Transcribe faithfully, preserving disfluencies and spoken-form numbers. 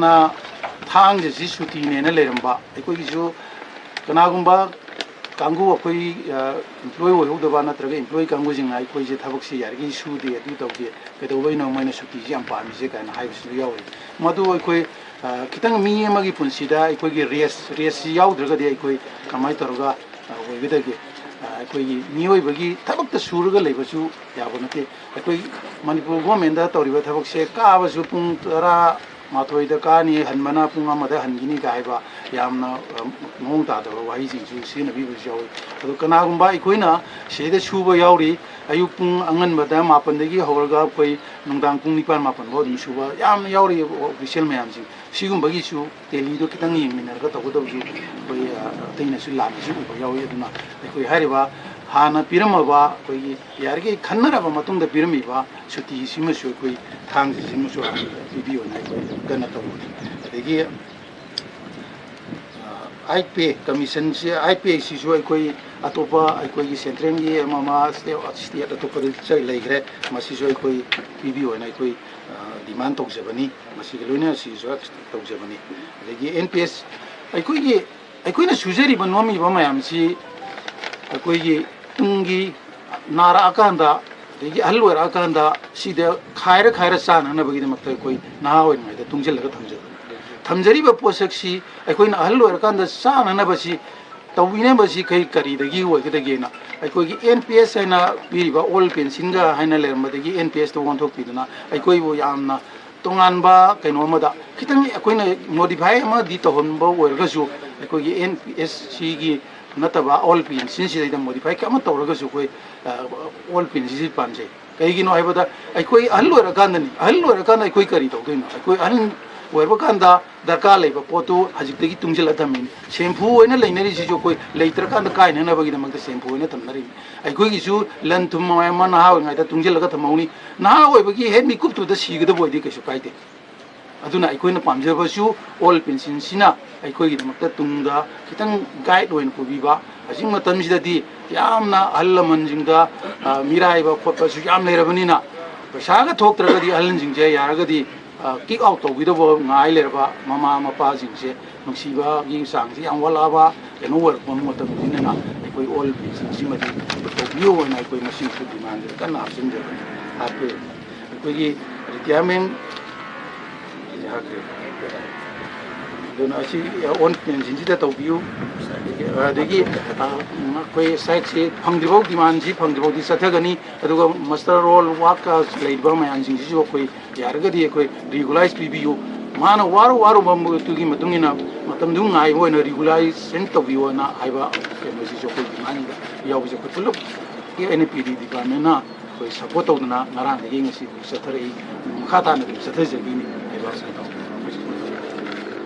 ꯊꯥꯡꯖꯁꯤ ꯁꯨꯇꯤꯅꯦꯅ ꯂꯩꯔꯝꯕ ꯑꯩꯈꯣꯏꯒꯤꯁꯨ ꯀꯅꯥꯒꯨꯝꯕ ꯀꯥꯡꯕꯨ ꯑꯩꯈꯣꯏ ꯑꯦꯝꯄ꯭ꯂꯣꯏ ꯑꯣꯏꯍꯧꯗꯕ ꯅꯠꯇ꯭ꯔꯒ ꯑꯦꯝꯄ꯭ꯂꯣꯏ ꯀꯥꯡꯕꯨꯁꯤꯡꯅ ꯑꯩꯈꯣꯏꯁꯦ ꯊꯕꯛꯁꯤ ꯌꯥꯔꯤꯈꯩ ꯁꯨꯗꯦ, ꯑꯗꯨ ꯇꯧꯗꯦ, ꯀꯩꯗꯧꯕꯩꯅꯣ ꯃꯣꯏꯅ ꯁꯨꯇꯤꯁꯤ ꯌꯥꯝ ꯄꯥꯝꯃꯤꯁꯦ ꯀꯥꯏꯅ ꯍꯥꯏꯕꯁꯨ ꯌꯥꯎꯔꯤ꯫ ꯃꯗꯨ ꯑꯩꯈꯣꯏ ꯈꯤꯇꯪ ꯃꯤ ꯑꯃꯒꯤ ꯄꯨꯟꯁꯤꯗ ꯑꯩꯈꯣꯏꯒꯤ ꯔꯦꯁ ꯔꯦꯁꯁꯤ ꯌꯥꯎꯗ꯭ꯔꯒꯗꯤ ꯑꯩꯈꯣꯏ ꯀꯃꯥꯏꯅ ꯇꯧꯔꯒ ꯑꯣꯏꯒꯗꯒꯦ? ꯑꯩꯈꯣꯏꯒꯤ ꯃꯤꯑꯣꯏꯕꯒꯤ ꯊꯕꯛꯇ ꯁꯨꯔꯒ ꯂꯩꯕꯁꯨ ꯌꯥꯕ ꯅꯠꯇꯦ꯫ ꯑꯩꯈꯣꯏ ꯃꯅꯤꯄꯨꯔ ꯒꯣꯔꯃꯦꯟꯗ ꯇꯧꯔꯤꯕ ꯊꯕꯛꯁꯦ ꯀꯥꯕꯁꯨ ꯄꯨꯡ ꯇꯔꯥ ꯃꯥꯊꯣꯏꯗ ꯀꯥꯅꯤ, ꯍꯟꯕꯅ ꯄꯨꯡ ꯑꯃꯗ ꯍꯟꯈꯤꯅꯤꯒ ꯍꯥꯏꯕ ꯌꯥꯝꯅ ꯃꯑꯣꯡ ꯇꯥꯗꯕ ꯋꯥꯍꯩꯁꯤꯡꯁꯨ ꯁꯤꯖꯤꯟꯅꯕꯤꯕꯁꯨ ꯌꯥꯎꯏ꯫ ꯑꯗꯣ ꯀꯅꯥꯒꯨꯝꯕ ꯑꯩꯈꯣꯏꯅ ꯁꯤꯗ ꯁꯨꯕ ꯌꯥꯎꯔꯤ, ꯑꯌꯨꯛ ꯄꯨꯡ ꯑꯉꯟꯕꯗ ꯃꯥꯄꯟꯗꯒꯤ ꯍꯧꯔꯒ ꯑꯩꯈꯣꯏ ꯅꯨꯡꯗꯥꯡ ꯄꯨꯡ ꯅꯤꯄꯥꯟ ꯃꯥꯄꯟ ꯐꯥꯎ ꯑꯗꯨꯝ ꯁꯨꯕ ꯌꯥꯝꯅ ꯌꯥꯎꯔꯤ ꯑꯣꯐꯤꯁꯤꯌꯦꯜ ꯃꯌꯥꯝꯁꯤꯡ꯫ ꯁꯤꯒꯨꯝꯕꯒꯤꯁꯨ ꯇꯦꯂꯤꯗꯣ ꯈꯤꯇꯪ ꯌꯦꯡꯃꯤꯟꯅꯔꯒ ꯇꯧꯒꯗꯧꯕꯁꯤ ꯑꯩꯈꯣꯏ ꯑꯇꯩꯅꯁꯨ ꯂꯥꯟꯅꯁꯨ ꯎꯕ ꯌꯥꯎꯏ꯫ ꯑꯗꯨꯅ ꯑꯩꯈꯣꯏ ꯍꯥꯏꯔꯤꯕ ꯍꯥꯟꯅ ꯄꯤꯔꯝꯃꯕ ꯑꯩꯈꯣꯏꯒꯤ ꯌꯥꯔꯤꯈꯩ ꯈꯟꯅꯔꯕ ꯃꯇꯨꯡꯗ ꯄꯤꯔꯝꯃꯤꯕ ꯁꯨꯇꯤꯁꯤꯃꯁꯨ ꯑꯩꯈꯣꯏ ꯊꯥꯡꯖꯁꯤꯃꯁꯨ ꯍꯥꯟꯅ ꯄꯤꯕꯤꯌꯣꯅ ꯑꯩꯈꯣꯏ ꯀꯟꯅ ꯇꯧꯕꯅꯤ꯫ ꯑꯗꯒꯤ ꯑꯥꯏꯠ ꯄꯦ ꯀꯃꯤꯁꯟꯁꯤ, ꯑꯥꯏꯠ ꯄꯦꯁꯤꯁꯨ ꯑꯩꯈꯣꯏ ꯑꯇꯣꯞꯄ ꯑꯩꯈꯣꯏꯒꯤ ꯁꯦꯟꯇ꯭ꯔꯦꯜꯒꯤ ꯑꯃ ꯑꯃ ꯁ꯭ꯇꯦꯠ ꯑꯇꯣꯞꯄꯗ ꯂꯩꯈ꯭ꯔꯦ꯫ ꯃꯁꯤꯁꯨ ꯑꯩꯈꯣꯏ ꯄꯤꯕꯤꯌꯣꯅ ꯑꯩꯈꯣꯏ ꯗꯤꯃꯥꯟ ꯇꯧꯖꯕꯅꯤ꯫ ꯃꯁꯤꯒ ꯂꯣꯏꯅꯅ ꯁꯤꯁꯨ ꯇꯧꯖꯕꯅꯤ꯫ ꯑꯗꯒꯤ ꯑꯦꯟ ꯄꯤ ꯑꯦꯁ ꯑꯩꯈꯣꯏꯒꯤ ꯑꯩꯈꯣꯏꯅ ꯁꯨꯖꯔꯤꯕ ꯅꯣꯝꯃꯤꯕ ꯃꯌꯥꯝꯁꯤ ꯑꯩꯈꯣꯏꯒꯤ ꯇꯨꯡꯒꯤ ꯅꯥꯔꯛꯑꯀꯥꯟꯗ, ꯑꯗꯒꯤ ꯑꯍꯜ ꯑꯣꯏꯔꯛꯑꯀꯥꯟꯗ ꯁꯤꯗ ꯈꯥꯏꯔ ꯈꯥꯏꯔ ꯆꯥꯅꯅꯕꯒꯤꯗꯃꯛꯇ ꯑꯩꯈꯣꯏ ꯅꯍꯥ ꯑꯣꯏꯔꯤꯉꯩꯗ ꯇꯨꯡꯁꯤꯜꯂꯒ ꯊꯝꯖꯕꯅꯤ꯫ ꯊꯝꯖꯔꯤꯕ ꯄꯣꯠꯁꯛꯁꯤ ꯑꯩꯈꯣꯏꯅ ꯑꯍꯜ ꯑꯣꯏꯔꯀꯥꯟꯗ ꯆꯥꯅꯅꯕꯁꯤ ꯇꯧꯕꯤꯅꯕꯁꯤ ꯀꯩ ꯀꯔꯤꯗꯒꯤ ꯑꯣꯏꯒꯗꯒꯦꯅ ꯑꯩꯈꯣꯏꯒꯤ ꯑꯦꯟ ꯄꯤ ꯑꯦꯁ ꯍꯥꯏꯅ ꯄꯤꯔꯤꯕ ꯑꯣꯜ ꯄꯦꯟꯁꯤꯟꯒ ꯍꯥꯏꯅ ꯂꯩꯔꯝꯕꯗꯒꯤ ꯑꯦꯟ ꯄꯤ ꯑꯦꯁꯇ ꯑꯣꯟꯊꯣꯛꯄꯤꯗꯨꯅ ꯑꯩꯈꯣꯏꯕꯨ ꯌꯥꯝꯅ ꯇꯣꯉꯥꯟꯕ ꯀꯩꯅꯣ ꯑꯃꯗ ꯈꯤꯇꯪ ꯑꯩꯈꯣꯏꯅ ꯃꯣꯗꯤꯐꯥꯏ ꯑꯃꯗꯤ ꯇꯧꯍꯟꯕ ꯑꯣꯏꯔꯒꯁꯨ ꯑꯩꯈꯣꯏꯒꯤ ꯑꯦꯟ ꯄꯤ ꯑꯦꯁ ꯁꯤꯒꯤ ꯅꯠꯇꯕ ꯑꯣꯜ ꯄꯦꯟꯁꯤꯟꯁꯤꯗꯩꯗ ꯃꯣꯗꯤꯐꯥꯏ ꯑꯃ ꯇꯧꯔꯒꯁꯨ ꯑꯩꯈꯣꯏ ꯑꯣꯜ ꯄꯦꯟꯁꯤꯟꯁꯤ ꯄꯥꯝꯖꯩ꯫ ꯀꯩꯒꯤꯅꯣ ꯍꯥꯏꯕꯗ ꯑꯩꯈꯣꯏ ꯑꯍꯜ ꯑꯣꯏꯔꯀꯥꯟꯗꯅꯤ, ꯑꯍꯜ ꯑꯣꯏꯔꯀꯥꯟꯗ ꯑꯩꯈꯣꯏ ꯀꯔꯤ ꯇꯧꯗꯣꯏꯅꯣ? ꯑꯩꯈꯣꯏ ꯑꯍꯜ ꯑꯣꯏꯕ ꯀꯥꯟꯗ ꯗꯔꯀꯥꯔ ꯂꯩꯕ ꯄꯣꯠꯇꯨ ꯍꯧꯖꯤꯛꯇꯒꯤ ꯇꯨꯡꯁꯤꯜꯂ ꯊꯝꯃꯤꯅꯤ꯫ ꯁꯦꯝꯐꯨ ꯑꯣꯏꯅ ꯂꯩꯅꯔꯤꯁꯤꯁꯨ ꯑꯩꯈꯣꯏ ꯂꯩꯇ꯭ꯔꯀꯥꯟꯗ ꯀꯥꯏꯅꯅꯕꯒꯤꯗꯃꯛꯇ ꯁꯦꯝꯐꯨ ꯑꯣꯏꯅ ꯊꯝꯅꯔꯤꯅꯤ꯫ ꯑꯩꯈꯣꯏꯒꯤꯁꯨ ꯂꯟ ꯊꯨꯝ ꯃꯌꯥꯝ ꯑꯃ ꯅꯍꯥ ꯑꯣꯏꯔꯤꯉꯩꯗ ꯇꯨꯡꯁꯤꯜꯂꯒ ꯊꯝꯍꯧꯅꯤ꯫ ꯅꯍꯥ ꯑꯣꯏꯕꯒꯤ ꯍꯦꯛ ꯃꯤꯀꯨꯞꯇꯨꯗ ꯁꯤꯒꯗꯕ ꯑꯣꯏꯗꯤ ꯀꯩꯁꯨ ꯀꯥꯏꯗꯦ꯫ ꯑꯗꯨꯅ ꯑꯩꯈꯣꯏꯅ ꯄꯥꯝꯖꯕꯁꯨ ꯑꯣꯜ ꯄꯦꯟꯁꯤꯟꯁꯤꯅ ꯑꯩꯈꯣꯏꯒꯤꯗꯃꯛꯇ ꯇꯨꯡꯗ ꯈꯤꯇꯪ ꯒꯥꯏꯗ ꯑꯣꯏꯅ ꯄꯨꯕꯤꯕ꯫ ꯍꯧꯖꯤꯛ ꯃꯇꯝꯁꯤꯗꯗꯤ ꯌꯥꯝꯅ ꯑꯍꯜ ꯂꯃꯟꯁꯤꯡꯗ, ꯑ, ꯃꯤꯔꯥꯏꯕ ꯈꯣꯠꯄꯁꯨ ꯌꯥꯝ ꯂꯩꯔꯕꯅꯤꯅ ꯄꯩꯁꯥꯒ ꯊꯣꯛꯇ꯭ꯔꯒꯗꯤ ꯑꯍꯜꯁꯤꯡꯁꯦ ꯌꯥꯔꯒꯗꯤ ꯀꯤꯛ ꯑꯥꯎꯠ ꯇꯧꯕꯤꯗꯕ ꯉꯥꯏ ꯂꯩꯔꯕ ꯃꯃꯥ ꯃꯄꯥꯁꯤꯡꯁꯦ ꯅꯨꯡꯁꯤꯕꯒꯤ ꯆꯥꯡꯁꯤ ꯌꯥꯝ ꯋꯥꯠꯂꯛꯑꯕ ꯀꯩꯅꯣ ꯑꯣꯏꯔꯛꯄ ꯃꯇꯝꯁꯤꯅ ꯑꯩꯈꯣꯏ ꯑꯣꯜ ꯄꯦꯔꯦꯟꯁꯤꯡꯁꯤꯃꯗꯤ ꯇꯧꯕꯤꯌꯨ ꯍꯥꯏꯅ ꯑꯩꯈꯣꯏ ꯃꯁꯤꯃꯁꯨ ꯗꯤꯃꯥꯟꯁꯦ ꯀꯟꯅ ꯍꯥꯞꯆꯤꯟꯖꯕꯅꯤ꯫ ꯍꯥꯞꯄꯦ꯫ ꯑꯩꯈꯣꯏꯒꯤ ꯔꯤꯇꯥꯌꯔꯃꯦꯟ ꯑꯗꯨꯅ ꯑꯁꯤ ꯑꯣꯟ ꯄꯦꯟꯁꯤꯟꯁꯤꯗ ꯇꯧꯕꯤꯌꯨ꯫ ꯑꯗꯒꯤ ꯑꯩꯈꯣꯏ ꯁꯥꯏꯠꯁꯤ ꯐꯪꯗ꯭ꯔꯤꯐꯥꯎ, ꯗꯤꯃꯥꯟꯁꯤ ꯐꯪꯗ꯭ꯔꯤꯐꯥꯎꯗꯤ ꯆꯠꯊꯒꯅꯤ꯫ ꯑꯗꯨꯒ ꯃꯁꯇꯔ ꯔꯣꯜ ꯋꯥꯛꯀ ꯂꯩꯔꯤꯕ ꯃꯌꯥꯝꯁꯤꯡꯁꯤꯁꯨ ꯑꯩꯈꯣꯏ ꯌꯥꯔꯒꯗꯤ ꯑꯩꯈꯣꯏ ꯔꯤꯒꯨꯂꯥꯏꯁ ꯄꯤꯕꯤꯌꯨ꯫ ꯃꯥꯅ ꯋꯥꯔꯨ ꯋꯥꯔꯨꯕ ꯃꯇꯨꯒꯤ ꯃꯇꯨꯡ ꯏꯟꯅ ꯃꯇꯝꯗꯨ ꯉꯥꯏꯕ ꯑꯣꯏꯅ ꯔꯤꯒꯨꯂꯥꯏꯖꯦꯁꯟ ꯇꯧꯕꯤꯌꯨ ꯍꯥꯏꯅ ꯍꯥꯏꯕ ꯀꯩꯅꯣꯁꯤꯁꯨ ꯑꯩꯈꯣꯏ ꯗꯤꯃꯥꯟ ꯌꯥꯎꯕꯁꯦ ꯑꯩꯈꯣꯏ ꯄꯨꯂꯞ ꯑꯦꯟ ꯑꯦ ꯄꯤ ꯗꯤ ꯗꯤꯄꯥꯔꯠꯃꯦꯟꯅ ꯑꯩꯈꯣꯏ ꯁꯄꯣꯔꯠ ꯇꯧꯗꯅ ꯉꯔꯥꯡꯗꯒꯤ ꯉꯁꯤ ꯆꯠꯊꯔꯛꯏ꯫ ꯃꯈꯥ ꯇꯥꯅ ꯑꯗꯨꯝ ꯆꯠꯊꯖꯈꯤꯅꯤ ꯍꯥꯏꯕ ꯑꯁꯤ